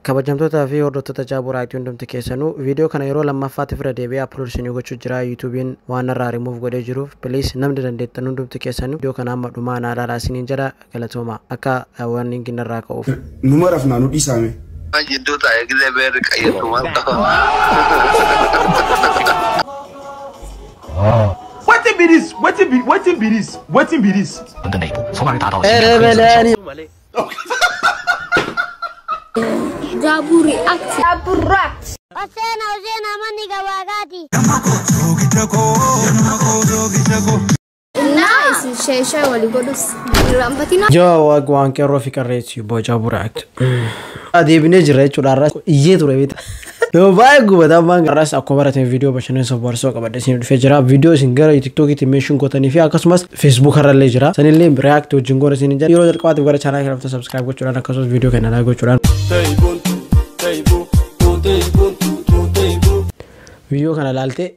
Kabajamtootaa fi hordoftoota Jaaburaa itti hundumti keessanuu viidiyoo kana yeroo lammaffaatti irra deebi'ee upload isinii gochuu jira. YouTube'n waan irraa remove godhee jiruuf, please, namni dandeettan hundumti keessanuu viidiyoo kana amma dhumaa naa ilaalaa isiniin jedha. Galatooma akka wanni hin irraa ka'uuf. Numa rafnaa, nu dhiisaame. Jidduu taa'ee gisee beerri qayyatu maal qaba? Wetin be this? Wetin be wetin be this? Wetin be this? 的内部，从而达到形成黑色的效果。 Jaabuu React. Jaabuu React. Oseena, Oseena, manni gabaagaati. እና isin share share walii godhus irraanfatina. Jaa waan qeerroo fi qarreessi Jaaburaa itti. Adeemnee jira jechuudha, har'as iyyee ture beekta. Nama baay'ee gubataa waan har'as akkuma baratan viidiyoo bashannansa bohaarsaa qabadhe isin dhufee jira. Viidiyoo isin gara TikTokiitti mention gootanii fi akkasumas Facebook irrallee jira. Sanillee react wajjin goona isin jira. Yeroo jalqabaatiif gara channel kana subscribe gochuudhaan, akkasumas viidiyoo kana like gochuudhaan. Viidiyoo kana ilaaltee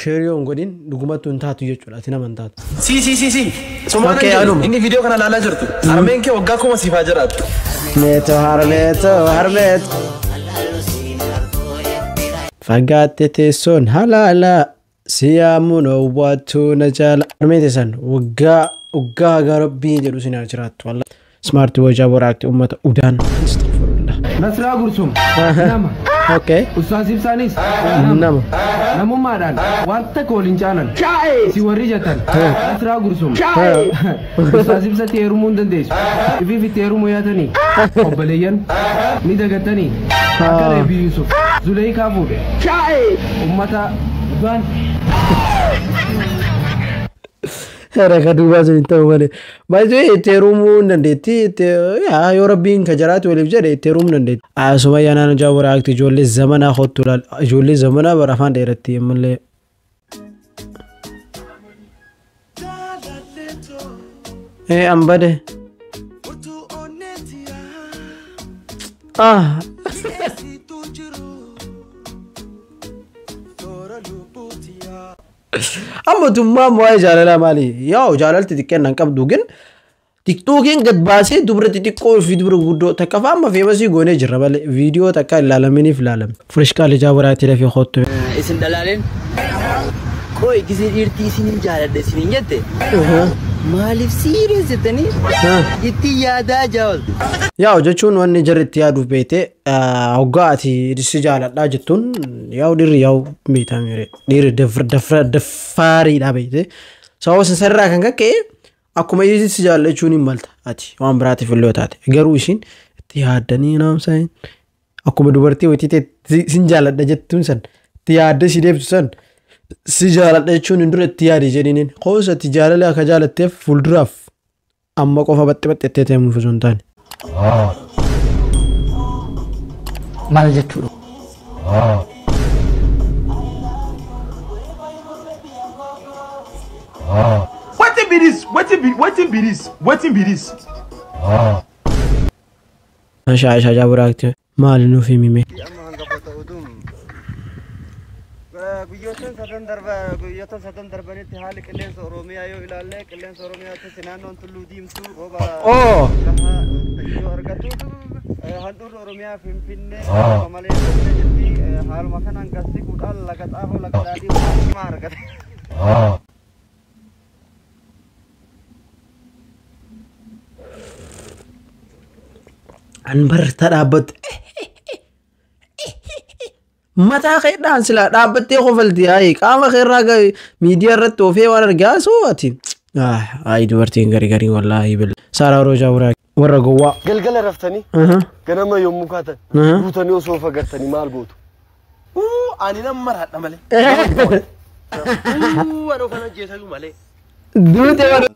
share yoo hin godhin dhugumatti hin taatu jechuudha. Ati nama hin taatu. Si si si si. Sumaan Okay, anuma. Inni viidiyoo kana ilaalaa jirtu. Harmeen kee waggaa 1000 siif haa jiraattu. Meeto harmeeto harmeeto. Fagaatte teessoon halaala siyaamuun owwaattuu na jaala. Harmee teessan waggaa waggaa haga rabbiin jedhu sin haa jiraattu. Wallah. Smart wajaa boraakti uummata udaan. Astaghfirullah. Nasraa Gursum nama. Ustaas Ibsaanis Nama. Namummaadhaan waan takka waliin caalan. Si warri jettan Nasraa Gursum Ustaas Ibsatti heerumuu hin dandeessu. Ifiif itti heerumuu yaatanii obboleeyyan ni dagattanii akka Nabi Yusuf Zuleeyikaa fuudhe. Ummata udaan. Raga duubaa sun hin ta'u malee. Baay'ee itti heerumuu hin dandeetti. Yaa yoo rabbiin ka jiraatu waliif jedhe itti heerumuu hin dandeetti. Sumayyaa naannoo Jaaburaa akti ijoollee zamanaa kottu laal. Ijoollee zamanaa bara afaan dheeratti ammallee. Ee an bade. Ah. Amma tummaa waa'ee jaalalaa maali? Yaa jaalalti xiqqeen nan qabdu gin TikTokiin gad baasee dubra xixiqqoo fi dubra guddoo takka fa'aa amma famous goonee jirra malee viidiyoo takka ilaalaminiif ilaalame. Fresh qaali Jaaburaatti dafee kottu. Isin dhalaaleen qoy gisee dhiirtii isinin jaaladha isinin jette maaliif serious jettanii itti yaadaa jaawaltu. Yaa jechuun wanni jarri itti yaaduuf beekte, hoggaa ati si jaaladhaa jettuun, yaa'u dhiirri yaa'u beektaa dhiirri daffaariidha beekte. Sababa sirraa kan kakka'e akkuma ishii si jaallachuun hin malta ati waan biraatiif illee taate, garuu ishiin itti yaaddanii naamsaan akkuma dubartii wayii sin jaaladha jettuun san itti yaaddee si deebtu san si jaaladha jechuun hin dura itti yaadi jedhiniin qoosa ati jaalala akka jaalatteef fuulduraaf amma qofa baxxe baxxettee ta'emuuf osoo hin taane. Maal jechuudha? Wetin be this? Wetin be wetin be this? Wetin be this? Ashaa ashaa Jaaburaatti maali nuuf himime? Guyyoota sadan darbanitti haalli qilleensa Oromiyaa yoo ilaalle, qilleensa Oromiyaatti naannoon Tulluu Diimtuu rooba Oo! gahaa yoo argatu, handhuurri Oromiyaa Finfinnee rooba malee turte jirti. Haaluma kanaan gad siquudhaan Laga Xaafoo, Laga Daadhii cimaa argate. An barta dhaabbatte. Mataa keedhaan silaa dhaabbattee kofalti hayi qaama keerraa miidiyaa irratti oofee waan argaa soo ati. Ayi dubartiin gari garii wallaahi bil. Saaraa Roojaa Buraa warra gowwaa. Galgala raftanii ganama yommuu kaatan guutanii osoo fagartanii maal gootu? Ani nan maraadha malee. Ani of ajjeesayyuu malee. Duute warra.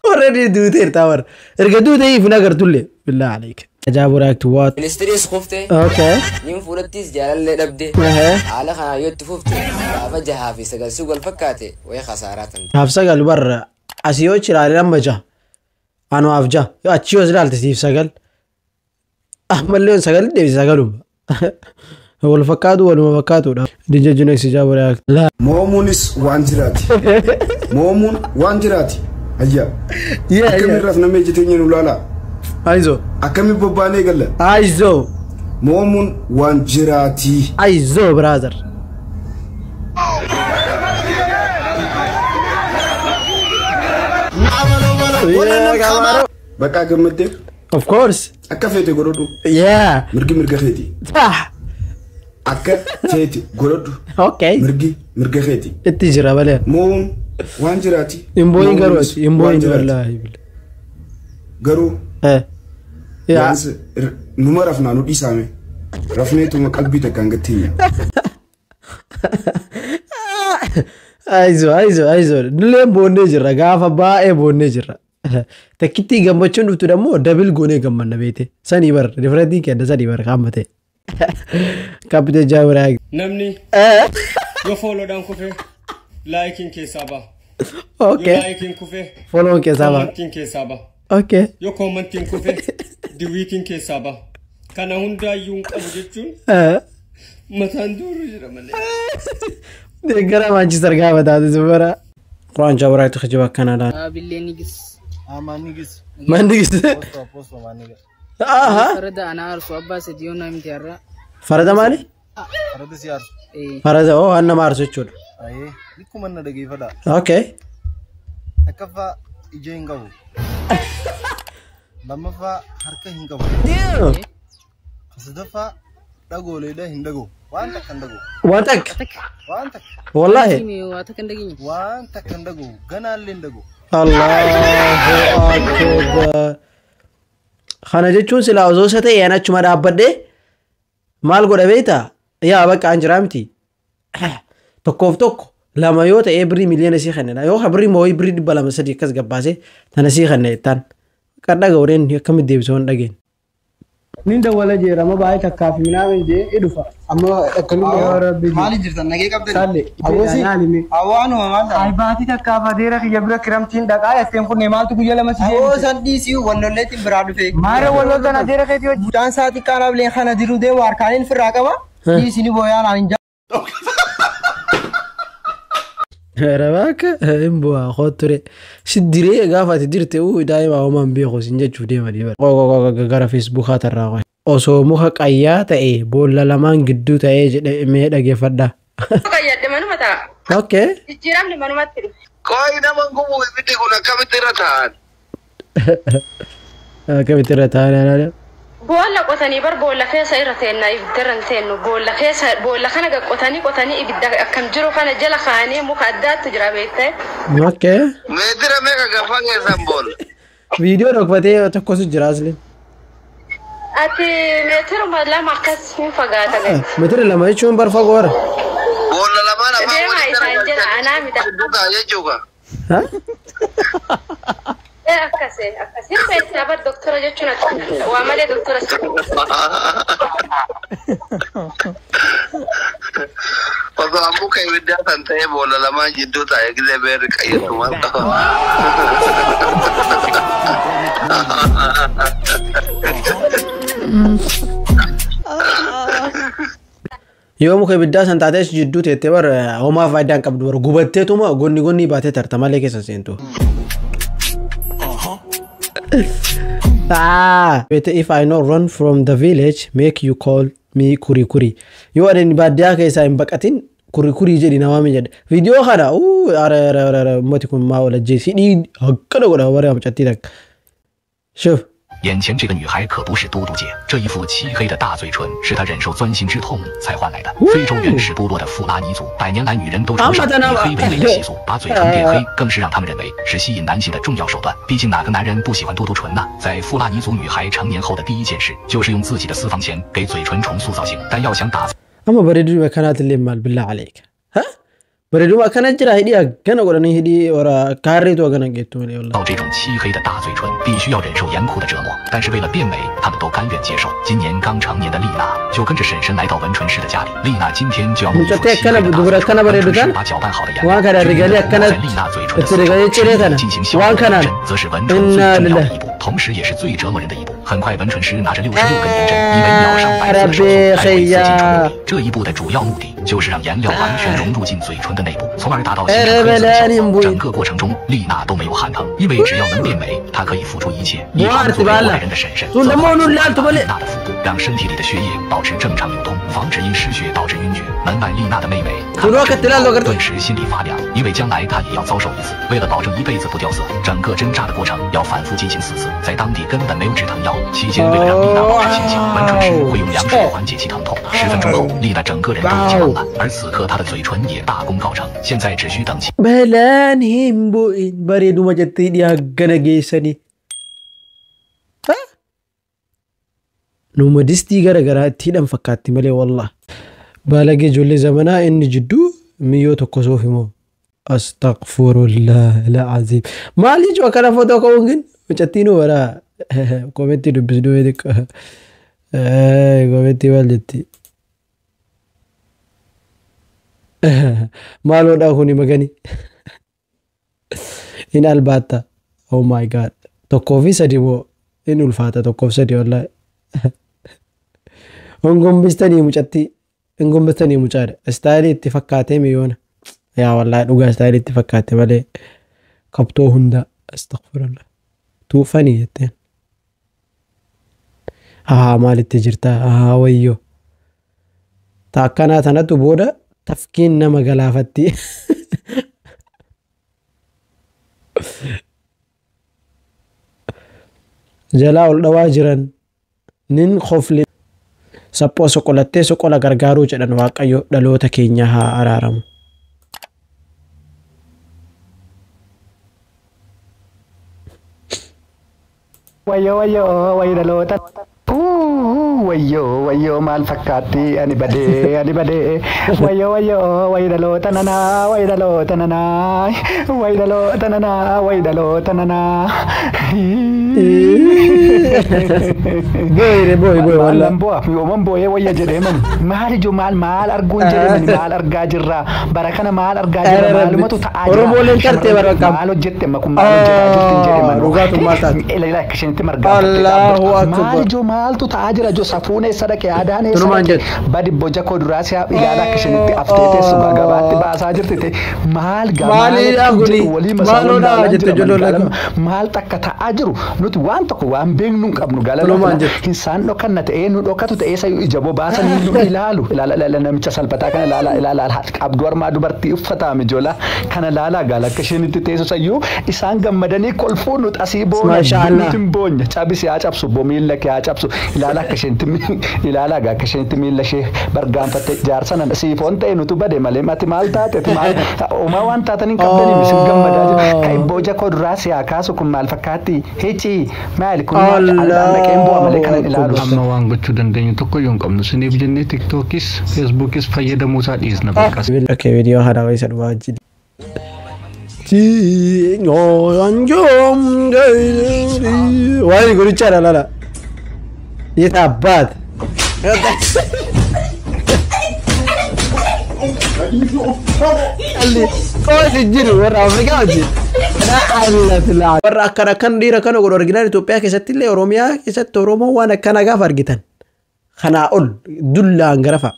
Already duuteerta warra. Erga duute if nagartullee. Billaa aleek. Jaaburaa akti waat. Ministiriis kuftee nin fuudhattis jaalallee dhabde haala kanaa yoo itti fufte gaafa jahaa fi sagal si wal fakkaate wayi khasaaraa tan. Haaf sagal barra asii yoo ilaale amma jaha. Anu haaf jaha. Yoo achi yoo ilaalte siif sagal. Ammallee yoo sagal deebise sagaluma. Wal fakkaatu, waluma fakkaatudha. Dija Junex Jaaburaa akti. Laa. Moomuunis waan jiraati. Moomuun waan jiraati. Ayyaa. Akkamiin rafnamee ija teenya nu ilaalaa? Ayizoo. Akkamiin bobbaanee galla? Ayizoo. Moomuun waan jiraati. Ayizoo brother. Bakka gammaddee? Of course. Akka feete godhadhu. Yeah. Mirgi mirga keeti. Akka feete godhadhu. Okay. Mirgi mirga keeti. Itti jira malee. Moomuun waan jiraati. Hin garuu ati hin booyin wallaahi. Garuu. Yaa. Numa rafnaa nu dhiisaame. Rafneetuma qalbii takkaan gatteenya. Ayizoo ayizoo ayizoo nulleen boonnee jirra gaafa baay'ee boonnee jirra. Takkittii gammachuun dhuftu dammoo dabil goonee gammanna beete. Sanii bar rifarantiin kenna sanii bar kaammate. Kaapitee Jaabiraa. Namni yoo fooloodhaan kufe laayikiin keessaa ba'a. Okay. Yoo laayikiin kufe Fooloon keessaa ba'a. koomantiin keessaa ba'a. Okay. Yoo koomantiin kufe diwiitiin keessaa ba'a. Kana hundaayyuu hin qabu jechuun mataan duuru jira malee. Deeggara Manchester gaafa taate bara. Quraan Jaabiraatu kijiba akkanaadhaan. Abillee nigis. Nigis. Man nigis. Aha. Farada ana aarsu abbaa sadii yoo namti har'a. Farada maali? Farada si aarsu. Farada oo waan nama aarsu jechuudha. Ayee likkuma na dhageeffadha. Okay. Takkaffaa ija hin qabu. Lammaffaa harka hin qabu. Sadaffaa dhagooleedha hin dhagoo. Waan takka hin dhagoo. Waan takka. Waan takka. Wallaahi. Waa takka hin dhageenye. Waan takka hin dhagoo. Ganaallee hin dhagoo. Allahu akbar. Kana jechuun silaa osoo isa ta'e an achuma dhaabbadhee maal godha beektaa? Yaa bakka an jiraa miti. Tokkoof tokko lama yoo ta'e birrii miliyoona sii kennina. Yoo birrii moo'ii birrii 200-300 akkas gabbaasee tana sii kenna jettaan. Kan dhaga'uudhaan akkamitti deebisuu hin dhageenye. Nin dawwala jeerama baay'ee takkaa fi minaamin jee dhufa. Amma akkamitti Maali jirtan nagee qabdani? Saalle. Awwaasi. Awwaanuma maal ta'a? Ay baatii takkaa fadeera kiyya bira kiramtiin dhaqaa jetteen kunne maaltu guyyaa lama si Awoo san dhiisii wallolleetiin biraa dhufe. Maara walloltan adeera keetii hojii. Mucaan isaa xiqqaan ableen kana jiru deemu harkaaniin firraa qaba. Dhiisini booyaan aan hin Rabaaka hin bu'aa koo ture. Si diree gaafa ati dirte uu daa'ima homaan beeku sin jechuuf deemanii bara. Gara Feesbuukaa tarraa qoy. Osoo muka qayyaa ta'e boolla lamaan gidduu ta'ee jedhe mee dhageeffadha. Qayyadde manuma ta'a. Okay. Jijjiiramni manumatti dhufe. Qoy nama gubu ibiddi kun akkamitti irra taa'an? Akkamitti irra taa'an? Boolla qotanii bar boolla keessa irra teenna ibidda irra hin teennu boolla keessa boolla kana qotanii qotanii ibidda akkam jiru kana jala kaa'anii muka addaattu jira beektee. Okay. Meetira meeqa gafaa keessan boolla? Viidiyoo dhokfatee tokkotu jira asli. Ati meetiruma lama akkas hin fagaata gadi. Meetira lama jechuun bar fagoo bara. Boolla lamaan afaan Deemaa walitti isaan jala anaa mita. garagalchanii jechuudha. Akkasii akkasii beektaa bar doktora jechuun akka waa malee doktora. Osoo muka ibiddaa kan ta'e boolla lamaan jidduu taa'e gisee beerri qayyatu maal qaba? Yoo muka ibiddaa san taatee achi jidduu teettee bar homaa faayidaa hin qabdu bar gubatteetuma gonni gonni baatee tarta malee keessa seentu. Ah, if I not run from the village, make you call me kuri kuri. Yoo ani baadiyyaa keessaa hin baqatin kuri kuri jedhi nama mi jedhe. Viidiyoo kana ara ara ara ara ummati kun maa wal ajjeesi hidhii akkana godha bara mucattii takka. Shuf. 眼前这个女孩可不是嘟嘟姐，这一副漆黑的大嘴唇是她忍受钻心之痛才换来的。非洲原始部落的富拉尼族，百年来女人都崇尚以黑为美的习俗，把嘴唇变黑更是让他们认为是吸引男性的重要手段。毕竟哪个男人不喜欢嘟嘟唇呢？在富拉尼族女孩成年后的第一件事，就是用自己的私房钱给嘴唇重塑造型。但要想打 Amma bareeduma kanaatillee maal billaa aleeka. Bareeduma akkana jira hidhii akkana godhanii hidhii warra kaarreetu akkana geettu malee wallaahi. 造这种漆黑的大嘴唇，必须要忍受严酷的折磨。但是为了变美，他们都甘愿接受。今年刚成年的丽娜就跟着婶婶来到纹唇师的家里。丽娜今天就要弄一副 Mucattee 漆黑 akkana 的大 dubara 嘴唇。 akkana 纹 bareedu 唇师 tan 把搅拌好的颜 waan 料 kana 均匀 rigalee 地涂抹 akkana 在丽娜嘴唇的 itti 四周， rigalee ciree 施 tana 进行消 waan 毒的 kanaan 针，则是纹唇最 innaa 重要的 lillahi. 一步。同时也是最折磨人的一步。很快，纹唇师拿着66根银针，以每秒上百次的手速来回刺进唇肉里。这一步的主要目的就是让颜料完全融入进嘴唇的内部，从而达到形成黑色的效果。整个过程中，丽娜都没有喊疼，因为只要能变美，她可以付出一切。一旁作为过来人的婶婶，则快速按压丽娜的腹部，让身体里的血液保持正常流通，防止因失血导致晕厥。门外，丽娜的妹妹看到这一幕，顿时心里发凉，因为将来她也要遭受一次。为了保证一辈子不掉色，整个针扎的过程要反复进行4次，在当地根本没有止疼药。期间，为了让丽娜保持清醒，纹唇师会用凉水缓解其疼痛。10分钟后，丽娜整个人都已经懵了，而此刻她的嘴唇也大功告成，现在只需等其。 Balaan hin bu'in bareeduma jettee dhiyaa geessanii. Numa distii gara garaa itti hidhan fakkaatti malee wallah. Baalagee ijoollee zamanaa inni jidduu miyyoo tokko soof himoo. Astaghfirullah al-aziim. Maal jechuun akkana footoo ka'uun gin mucattiin waraa koomentii dubbisnuu xiqqoo. Koomentii maal jetti? Maaloodhaa kuni magani. Hin albaatta. Oh my god. 1 fi 3 moo hin ulfaata 1 fi 3 wallahi. Hongombistanii mucattii. Hongombistanii mucaadha. Istaayilii itti fakkaatee miyoona. Yaa wallahi dhugaa istaayilii itti fakkaate malee kabtoo hunda astaghfirullah. Tuufanii jetteen. Haa maalitti jirta? Haa wayyoo. Ta akkanaa tanatu booda tafkiin nama galaafatti. Jalaa ol dhawaa jiran nin qofli saphoo soqolattee soqola gargaaruu jedhan Waaqayyo dhaloota keenya haa araaramu. Wayyoo wayyoo wayii dhaloota. Wayyoo wayyoo maal fakkaatti ani badee ani badee. Wayyoo wayyoo wayii dhaloota nanaa wayii dhaloota nanaa wayii dhaloota nanaa wayii dhaloota nanaa. Booyire booyi booyi wallah. Maal yooman booyee wayya jedhee mani maal ijoo maal maal arguun jedhee mani maal argaa jirra bara kana maal argaa jirra maalumatu ta'aa jira. Oromooleen tartee bara kam. Maal hojjette amma kun maal hojjetaa jirti jedhee mani. Dhugaatu maal taate. Ilaalaa akka isheen itti margaa. Allahu akbar. Maal ijoo maaltu ta'aa jira ijoo safuun eessa dhaqe aadaan eessa dhaqe badi boja koo duraa si'a ilaalaa akka isheen itti aftee teessu gabaatti baasaa jirti ta'e maal gamaa walii maal takka ta'aa jiru nuti waan tokko waan beeknu hin qabnu galala insaan dhokanna ta'ee nu dhokatu ta'ee sayyuu ija bobaasanii nu ilaalu ilaala namicha salphataa kana ilaala ilaala qabdu armaa dubartii uffataa mijola kana ilaala gaala akka isheen itti teessu sayyuu isaan gammadanii kolfuu nu asii boona nuti hin boonye cabisi haa cabsu miilla kee haa cabsu ilaala akka isheen ilaala gaa akka isheen miilla ishee bargaanfatte jaarsa nan siifoon ta'e nutu bade malee mati maal taate maal uumaa waan taataniin qabdanii misin gammadaa jiru kan boja koo duraa si haa kaasu kun maal fakkaatti hici maali kun dhaqeen bu'a malee kanan ilaalu. Amma waan gochuu dandeenyu tokko yoo hin qabnu siniif jennee tiktookis feesbuukis fayyadamuu isaa dhiisna bakka. Okay, viidiyoo kana isa dhumaa wajjin. Waan gurichaadha lala. የት አባት warra akkana kan dhiira kana godhu arginaan Itoophiyaa keessatti illee Oromiyaa keessatti Oromoo waan akkana gaafa argitan kanaa ol dullaan garafa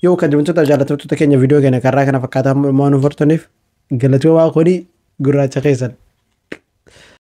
yoo kan jibbantoota jaallatamtoota keenya viidiyoo keenya karraa kana fakkaataa waan hortaniif galatoomaa kuni gurraacha keessan.